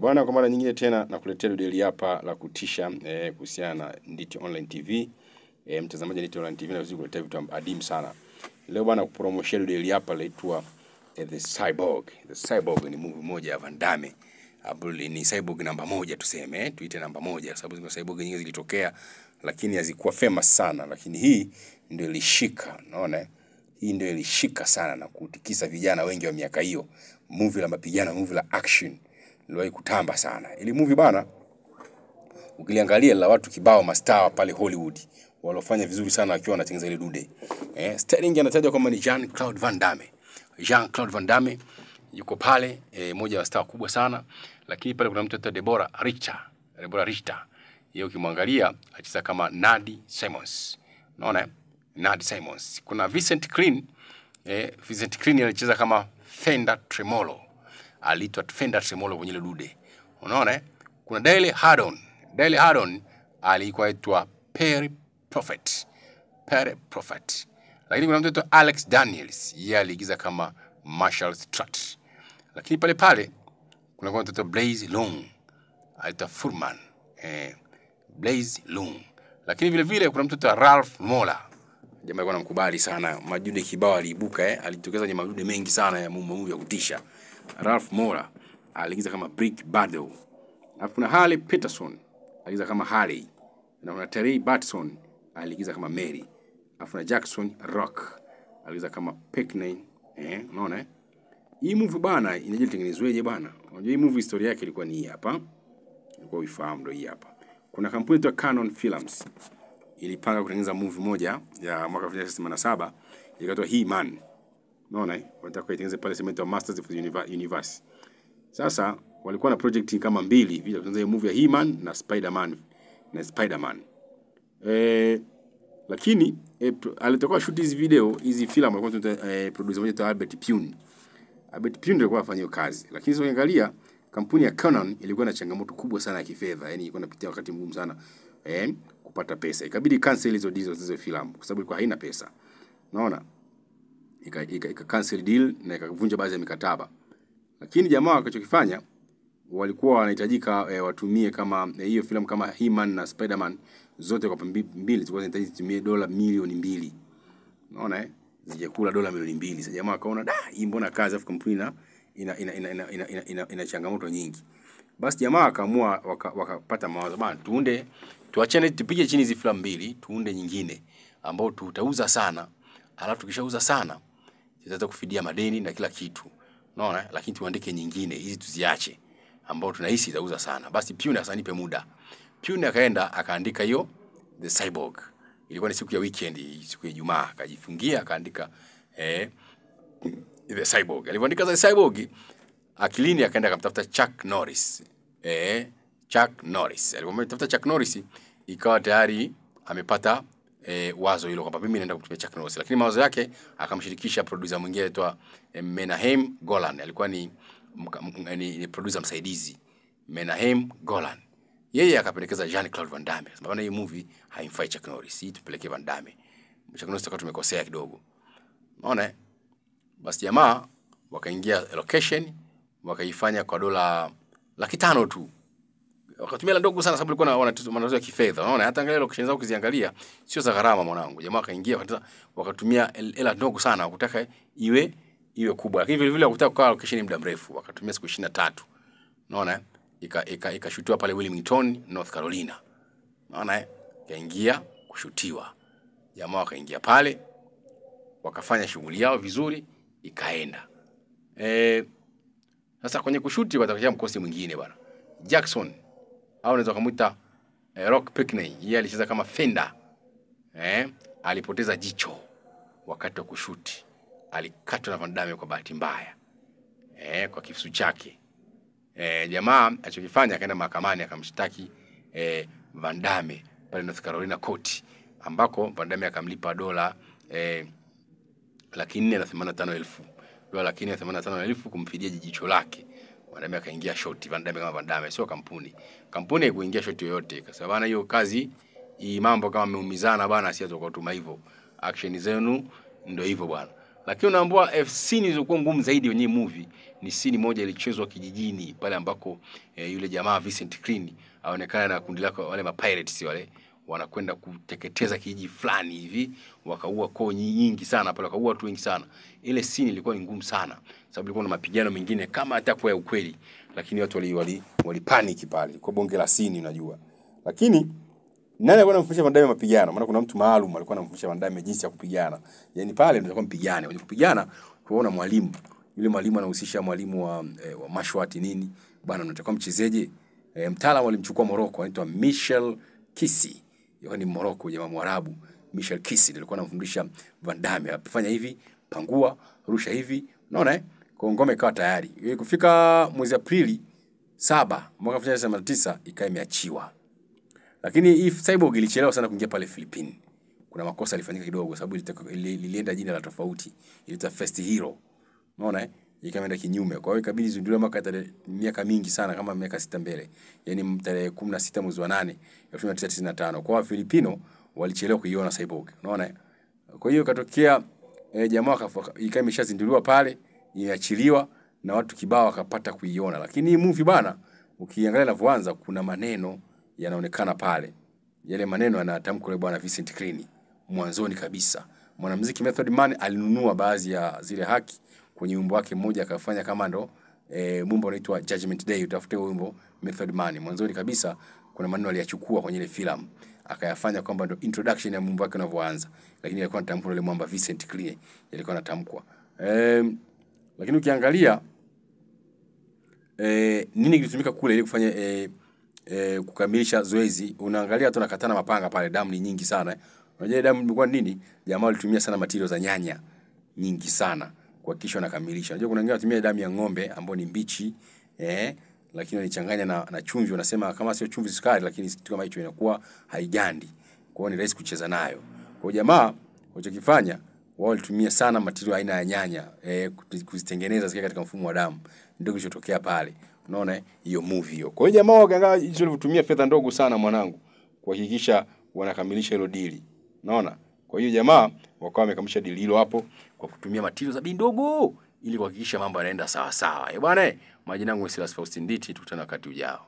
Bwana, kwa mara nyingine tena nakuletea dudeli hapa la kutisha kuhusiana na Nditi Online TV. Mtazamaji Nditi Online TV naweza kukuletea vitu adimu sana. Leo bwana, kupromoshia dudeli hapa laitwa The Cyborg. The Cyborg ni movie moja ya Van Damme ambayo ni cyborg namba moja, tuseme tuite namba moja, sababu zile cyborg nyingi zilitokea lakini hazikuwa famous sana, lakini hii ndio ilishika, unaona? Hii ndio ilishika sana na kutikisa vijana wengi wa miaka hiyo. Movie la mapigano, movie la action iliwahi kutamba sana. Ili movie bana, ukiliangalia la watu kibao mastaa pale Hollywood waliofanya vizuri sana wakiwa wanatengeneza ile dude. Sterling anatajwa kama ni Jean-Claude Van Damme. Jean-Claude Van Damme yuko pale, moja wa star kubwa sana, lakini pale kuna mtu anaitwa Deborah Richter. Deborah Richter. Yeye ukimwangalia acheza kama Nadi Simons. Unaona? Nadi Simons. Kuna Vincent Klyn, Vincent Klyn alicheza kama Fender Tremolo. Aliitwa Fender Tremolo kwenye ile dude. Unaona? Kuna Dale Hardon. Dale Hardon alikuwa aitwa Perry Prophet. Perry Prophet. Lakini kuna mtu anaitwa Alex Daniels, yeye aliigiza kama Marshall Strutt. Lakini pale pale kuna kwa mtoto Blaze Long, aliitwa Furman. Blaze Long. Lakini vile vile kuna mtoto Ralph Moller. Jamaa alikuwa anamkubali sana. Majude kibao aliibuka, alitokeza kwenye majude mengi sana ya movie ya kutisha. Ralph Moller aliigiza kama Brick Battle. Alafu kuna Harley Peterson aliigiza kama Harley. Na kuna Terry Batson aliigiza kama Mary. Alafu na Jackson Rock aliigiza kama Pickney. Unaona? Hii movie bana inajua itengenezweje bana? Unajua hii movie historia yake ilikuwa ni hii hapa. Ilikuwa uifahamu ndio hii hapa. Kuna kampuni inaitwa Canon Films ilipanga kutengeneza movie moja ya mwaka 1987 ikaitwa He-Man. Unaona? Wanataka kuitengeneza pale sehemu inaitwa Masters of the Universe. Sasa walikuwa na project kama mbili hivi kutengeneza hiyo movie ya He-Man na Spider-Man na Spider-Man. Lakini alitoka shoot hizi video hizi filamu alikuwa producer mmoja Albert Pyun. Albert Pyun ndio alikuwa afanya hiyo kazi. Lakini sasa ukiangalia kampuni ya Canon ilikuwa na changamoto kubwa sana ya kifedha, yani ilikuwa inapitia wakati mgumu sana kupata pesa. Ikabidi cancel hizo deals hizo filamu kwa sababu ilikuwa haina pesa. Unaona? Ika cancel deal na ikavunja baadhi ya mikataba. Lakini jamaa wakachokifanya walikuwa wanahitajika watumie kama hiyo filamu kama He-Man na Spider-Man zote kwa mbili zilikuwa zinahitaji zitumie dola milioni 2. Unaona Zijakula dola milioni 2. Sasa jamaa akaona da, hii mbona kazi afu kampuni ina changamoto nyingi. Basi jamaa akaamua wakapata mawazo bana, tuunde tuachane tupige chini hizi filamu mbili, tuunde nyingine ambao tutauza sana. Alafu tukishauza sana tutaweza kufidia madeni na kila kitu. Unaona? Lakini tuandike nyingine hizi tuziache ambao tunahisi itauza sana. Basi Pyun asanipe muda. Pyun akaenda akaandika hiyo The Cyborg. Ilikuwa ni siku ya weekend, siku ya Ijumaa, akajifungia akaandika The Cyborg. Alipoandika The Cyborg, akilini akaenda akamtafuta Chuck Norris. Chuck Norris. Alipomtafuta Chuck Norris ikawa tayari amepata wazo hilo kwamba mimi naenda kutumia Chuck Norris. Lakini mawazo yake akamshirikisha producer mwingine aitwa Menahem Golan. Alikuwa ni producer msaidizi Menahem Golan. Yeye akapendekeza Jean-Claude Van Damme. Sababu bana hii movie haimfai Chuck Norris, hii tupeleke Van Damme. Chuck Norris tukawa tumekosea kidogo. Unaona? Basi jamaa wakaingia location wakaifanya kwa dola 500,000 tu. Wakatumia hela ndogo sana sababu ilikuwa na matatizo ya kifedha. Unaona? Hata angalia location zao ukiziangalia sio za gharama mwanangu. Jamaa wakaingia wakatumia hela ndogo sana, wakutaka iwe kubwa. Lakini vile vile wakutaka kukaa location muda mrefu, wakatumia siku 23. Unaona? Ikashutiwa pale Wilmington, North Carolina. Unaona? Kaingia kushutiwa. Jamaa wakaingia pale wakafanya shughuli yao vizuri ikaenda. Sasa kwenye kushuti watakachia mkosi mwingine bwana. Jackson au unaweza kumuita Rock Pickney, yeye alicheza kama Fender. Alipoteza jicho wakati wa kushuti. Alikatwa na Van Damme kwa bahati mbaya. Kwa kifusu chake. Jamaa alichokifanya akaenda mahakamani akamshtaki Van Damme pale North Carolina court, ambako Van Damme akamlipa dola 485,000. Dola 485,000 kumfidia jicho lake. Van Damme akaingia shoti. Van Damme kama Van Damme, sio kampuni. Kampuni haikuingia shoti yoyote kwa sababu bana hiyo kazi hii mambo kama mmeumizana bana, si tukatuma hivyo. Action zenu ndio hivyo bwana. Lakini unaambiwa scene zilizokuwa ngumu zaidi kwenye movie ni scene moja ilichezwa kijijini pale ambako yule jamaa Vincent Klyn aonekana na kundi lake wale ma pirates wale wanakwenda kuteketeza kijiji fulani hivi, wakaua koo nyingi sana pale, wakaua watu wengi sana. Ile scene ilikuwa ni ngumu sana sababu ilikuwa na mapigano mengine kama hata kwa ya ukweli, lakini watu wali panic pale. Ilikuwa bonge la scene unajua. Lakini nani alikuwa anamfundisha Van Damme mapigano? Maana kuna mtu maalum alikuwa anamfundisha Van Damme jinsi ya kupigana. Yaani pale ndio mpigane. Kwenye kupigana tunaona mwalimu. Yule mwalimu anahusisha mwalimu wa martial art nini? Bana unatakiwa mchezeje? Mtaalamu alimchukua Morocco anaitwa Michel Kisi. Yeye ni Morocco, jamaa Mwarabu. Michel Kisi ndiye alikuwa anamfundisha Van Damme. Afanya hivi, pangua, rusha hivi. Unaona eh? Kwa ngome ikawa tayari. Kufika mwezi Aprili 7 mwaka 1989 ikawa imeachiwa. Lakini hii Cyborg ilichelewa sana kuingia pale Philippines. Kuna makosa yalifanyika kidogo sababu lilienda jina la tofauti. Iliitwa First Hero. Unaona eh? Ikaenda kinyume. Kwa hiyo ikabidi izinduliwe mwaka miaka mingi sana kama miaka 6 mbele. Yaani tarehe 16 mwezi wa 8 1995. Kwa hiyo Filipino walichelewa kuiona Cyborg. Unaona eh? Kwa hiyo ikatokea jamaa ikawa imeshazinduliwa pale, imeachiliwa na watu kibao wakapata kuiona. Lakini hii movie bana, ukiangalia inavyoanza kuna maneno yanaonekana pale. Yale maneno yanatamkwa yule bwana Vincent Klyn mwanzoni kabisa. Mwanamuziki Method Man alinunua baadhi ya zile haki kwenye wimbo wake mmoja akafanya kama ndo wimbo unaitwa Judgment Day, utafute wimbo Method Man. Mwanzoni kabisa kuna maneno aliyachukua kwenye ile filamu akayafanya kwamba ndo introduction ya wimbo wake unavyoanza. Lakini alikuwa anatamkwa yule mwamba Vincent Klyn, alikuwa anatamkwa. Lakini ukiangalia nini kilitumika kule ili kufanya kukamilisha zoezi, unaangalia tu nakatana mapanga pale, damu ni nyingi sana. Unajua damu ilikuwa nini? Jamaa walitumia sana material za nyanya nyingi sana kuhakikisha wanakamilisha. Unajua kuna wengine wanatumia damu ya ng'ombe ambayo ni mbichi, lakini wanaichanganya na chumvi, wanasema kama sio chumvi sukari, lakini kitu kama hicho inakuwa haigandi. Kwa hiyo ni rahisi kucheza nayo. Kwa hiyo jamaa walichokifanya wao walitumia sana material aina ya nyanya kuzitengeneza zikiwa katika mfumo wa damu. Ndio kilichotokea pale. Unaona hiyo movie hiyo. Kwa hiyo jamaa wakaangalia jinsi walivyotumia fedha ndogo sana mwanangu kuhakikisha wanakamilisha hilo dili. Unaona? Kwa hiyo jamaa wakawa wamekamilisha dili hilo hapo kwa kutumia material za bei ndogo ili kuhakikisha mambo yanaenda sawa sawa. Bwana, majina yangu ni Silas Faustin Nditi, tukutane wakati ujao.